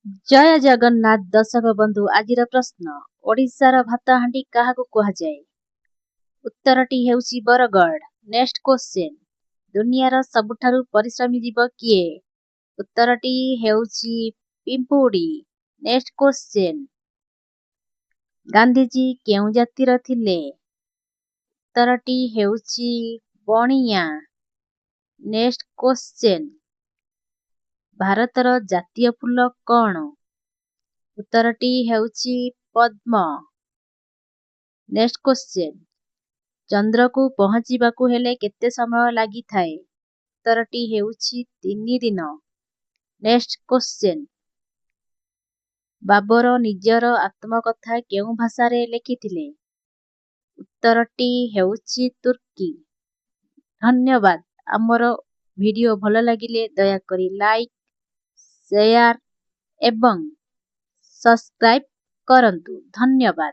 ଜୟ ଜଗନ୍ନାଥ ଦର୍ଶକ ବନ୍ଧୁ, ଆଜିର ପ୍ରଶ୍ନ, ଓଡ଼ିଶାର ଭାତହାଣ୍ଡି କାହାକୁ କୁହାଯାଏ? ଉତ୍ତରଟି ହେଉଛି ବରଗଡ଼। ନେକ୍ସଟ କ୍ୱେଶ୍ଚେନ୍, ଦୁନିଆର ସବୁଠାରୁ ପରିଶ୍ରମୀ ଜୀବ କିଏ? ଉତ୍ତରଟି ହେଉଛି ପିମ୍ପୁଡ଼ି। ନେକ୍ସଟ କ୍ୱେଶ୍ଚେନ୍, ଗାନ୍ଧିଜୀ କେଉଁ ଜାତିର ଥିଲେ? ଉତ୍ତରଟି ହେଉଛି ବଣିଆ। ନେକ୍ସଟ କ୍ୱେଶ୍ଚେନ୍, ଭାରତର ଜାତୀୟ ଫୁଲ କ'ଣ? ଉତ୍ତରଟି ହେଉଛି ପଦ୍ମ। ନେକ୍ସଟ କ୍ୱେଶ୍ଚେନ୍, ଚନ୍ଦ୍ରକୁ ପହଞ୍ଚିବାକୁ ହେଲେ କେତେ ସମୟ ଲାଗିଥାଏ? ଉତ୍ତରଟି ହେଉଛି 3 ଦିନ। ନେକ୍ସଟ କ୍ୱେଶ୍ଚେନ୍, ବାବର ନିଜର ଆତ୍ମକଥା କେଉଁ ଭାଷାରେ ଲେଖିଥିଲେ? ଉତ୍ତରଟି ହେଉଛି ତୁର୍କୀ। ଧନ୍ୟବାଦ। ଆମର ଭିଡ଼ିଓ ଭଲ ଲାଗିଲେ ଦୟାକରି ଲାଇକ୍, ସେୟାର ଏବଂ ସବସ୍କ୍ରାଇବ୍ କରନ୍ତୁ। ଧନ୍ୟବାଦ।